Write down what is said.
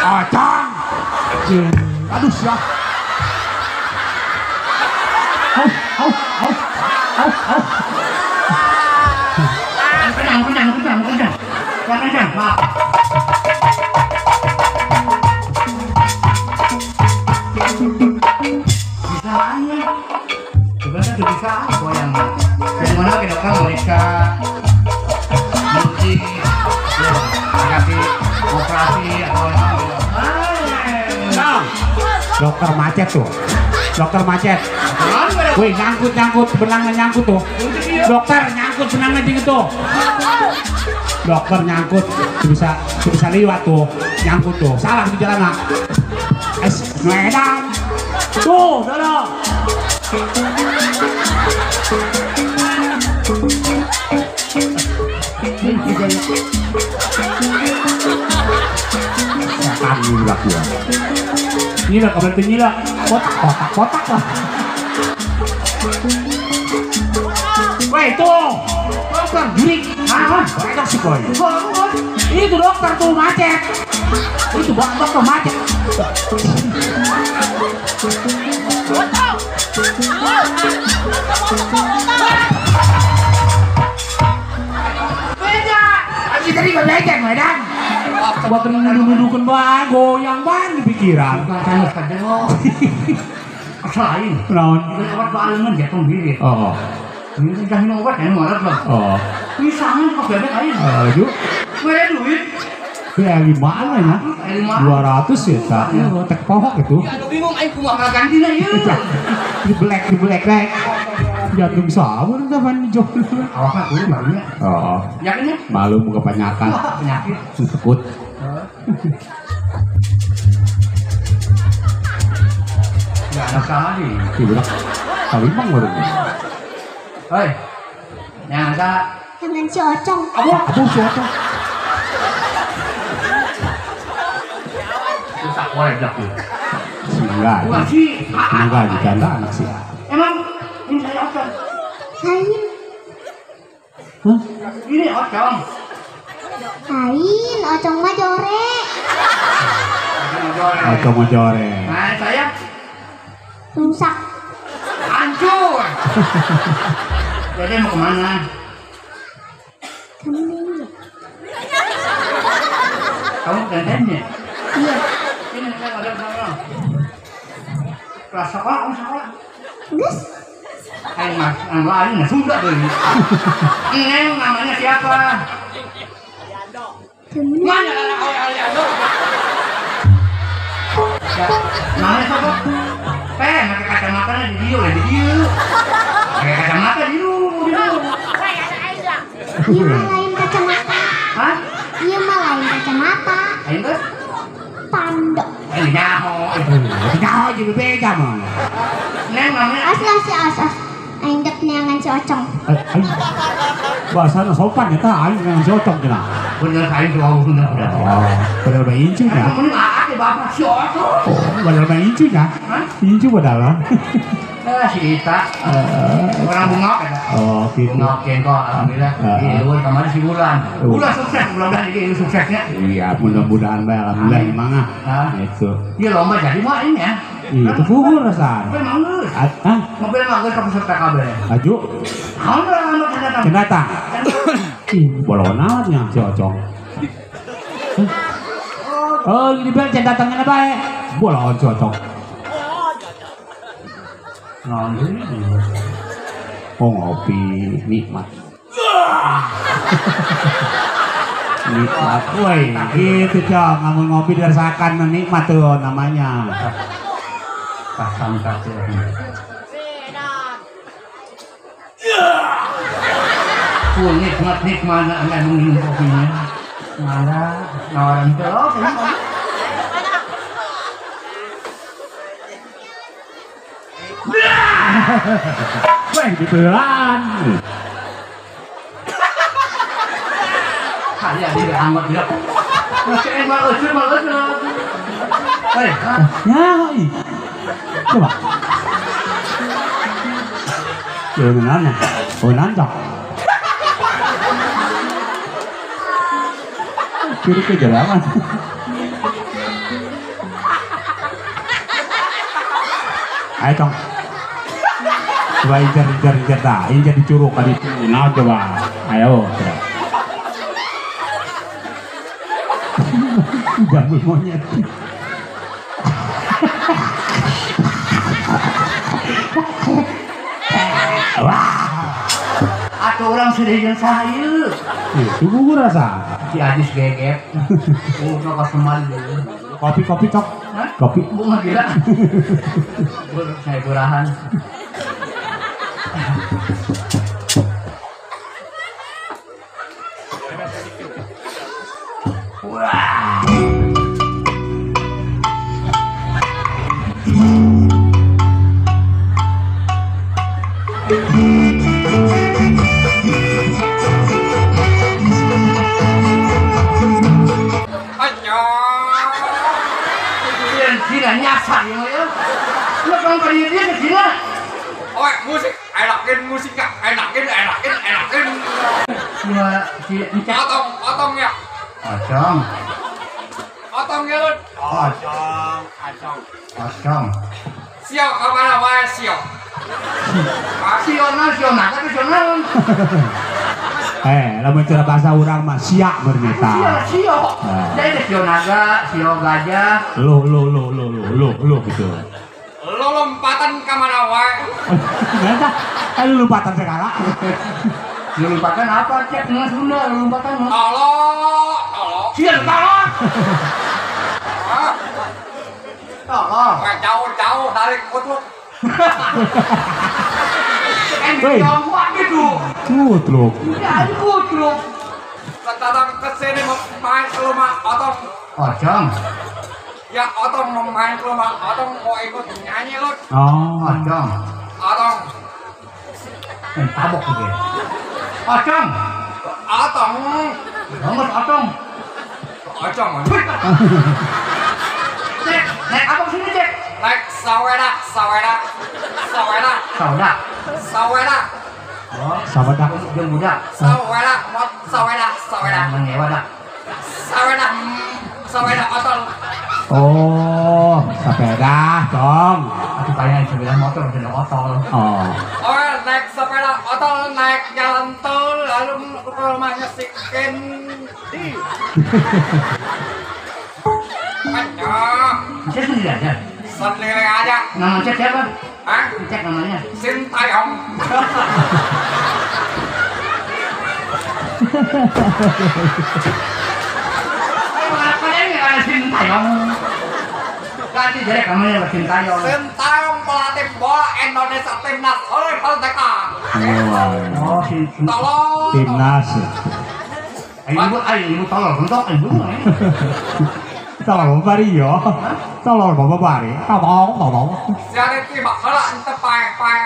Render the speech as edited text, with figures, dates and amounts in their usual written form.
Acang. Aduh siap. Au au au au au. Kenang kenang kenang kenang. Kenang Pak. Bisaan ya. Sebenarnya tuh bisa goyang. Dari mana ke dokter mereka mungkin ya dikasih operasi atau dokter macet tuh, dokter macet. Wih nyangkut nyangkut benangnya nyangkut tuh. Dokter nyangkut benangnya gitu tuh. Dokter nyangkut bisa bisa liwat tuh, nyangkut tuh. Salah di jalan nak. Es medan. Tuh, dulu. Setan nyilak ya. Nyilak, berarti nyilak. Kotak, kotak, kotak lah. Weh, tuh. Dokter, jurik. Ah, banyak sih koi. Itu dokter tuh macet. Itu dokter macet. Beda. Anjing tadi gak beda, medan. Buat nuduh-nuduhkan bae, goyang banget di pikiran. Lain. Naon? Obat balengan jatuh diri. Oh. Ini udah minum obat ya, marah lah. Oh. Misalnya kok bebek aja. Aduh. Gue duit. Ya gimana ya? 200 ya, tak. Ya, tek pohok itu. Ya, aduh bingung aing kumaha gantina ieu. Di black, di black rek. Jantung sawur tah pan jol. Awakna kudu malunya. Oh. Yakinnya? Malu muka kebanyakan. Penyakit. Sekut. Ya, anak sama nih. Iya, budak. Kalimang baru. Hoi. Yang ada dengan si Ocong. Aduh, aduh si Ocong. Rusak boleh dah. Enggak. Bukan sih. Enggak, janda anak sih. Emang ini saya Ocong. Lain. Hah? Ini Ocong. Lain, Ocong mah jore. Ocong mah jore. Nah, saya rusak. Hancur. Jadi mau kemana? Kamu nanya. Kamu dandannya? Iya. Ini saya ada sama. Kelas sekolah, kamu sekolah? Gus. Ayo mas, lain nggak Sunda tuh ini. Neng namanya siapa? Mana Aliando? Namanya siapa? Pakai kacamata di dia, di dia. Pakai kacamata di lu, di lu. Iya mah lain kacamata. Hah? Iya mah lain kacamata. Lain terus? Pondok. Nyaho. Nyaho jadi beda mah. Neng namanya. Asal si asas. Aing dek neangan si Ocong. Bahasana sopan ya ta, aing neangan si Ocong cenah. Bener aing tuh bener. Oh, bener bae incu nya. Kamu ini bapak si Ocong. Oh, bener bae incu nya. Hah? Incu padahal. Si Ita. Orang Bungok ya. Oh, gitu. Bungok kengko alhamdulillah. Iya, luar kemarin si bulan. Bulan sukses, mudah-mudahan jadi suksesnya. Iya, mudah-mudahan bae alhamdulillah emang ah. Itu. Iya lomba jadi mah ini ya. Itu fuhur rasaan. Mobil manggus. Hah? Mobil manggus ke peserta kabeh. Aju. Alhamdulillah datang. Datang. Ih, bolonannya si Ocong. Oh, ini bel datangnya bae. Bolon si Ocong. Oh ngopi nikmat. Nikmat, woi gitu cong, ngamun ngopi dirasakan nikmat tuh namanya. Pasang kaki. Full nikmat nikmat anda minum kopinya. Mana nawaran telur. Weh, dibelan. Kalian tidak amat tidak. Hei. Ya, ih. Coba. Ya benar. Oh, nantok. Kiri ke jalan. Ayo tong. Coba incer dah, incer di curug tadi. Nah coba, ayo. Jambul monyet. Wah. Atau orang sedih saya. Itu gugur rasa. Si Adis gegep. Oh, kau semal. Kopi cok. Kopi. Bunga gila. Saya burahan. Wah. Nyasar ya. Lu kamu pergi dia ke sini. Oh, musik, enakin musiknya, enakin. Si Otong ya. Otong. Otong ya lu. Otong. Sio kemana wae sio? Sio na kan sio na. Lamun cara bahasa urang mah sia merneta. Sio. Jadi sio naga, sio gajah. Lo gitu. Lo lompatan ka mana wae? Eta, ayo lompatan segala. Lompatan apa cek nggak Sunda lompatan mah. Tolong. Sia tolong. Tolong. Jauh-jauh dari kutluk. Woi. Gitu. Kutluk. Ya, kutluk. Datang ke sini mau main ke rumah Otong. Otong. Ya, Otong mau main ke rumah Otong mau ikut nyanyi lu. Oh, Otong. Otong. Tabok gitu. Otong. Otong. Nomor Otong. Otong. Cek, naik apa sini, Cek? Naik saweda. Saweda. Saweda. Oh, saweda. Jeung budak. Saweda, saweda. Mengewa dak. Saweda otol. Oh, sepeda, dong. Atuh kayaknya sepeda motor udah otol. Oh. Oh, naik sepeda otol, naik jalan tol, lalu ke rumahnya si Kendi. Banyak. Cek sendiri aja. Sendiri aja. Nama cek siapa? Hah? Cek namanya. Sintayong. Kenapa ini Sintayong? Ganti jelek namanya Sintayong. Sintayong pelatih bola Indonesia timnas oleh Merdeka. Oh, tolong. Timnas. Ayo ibu tolong untuk ibu. Tolong bari yo. Tolong bapak bari. Tolong. Siapa tiba heula ente pae-pae.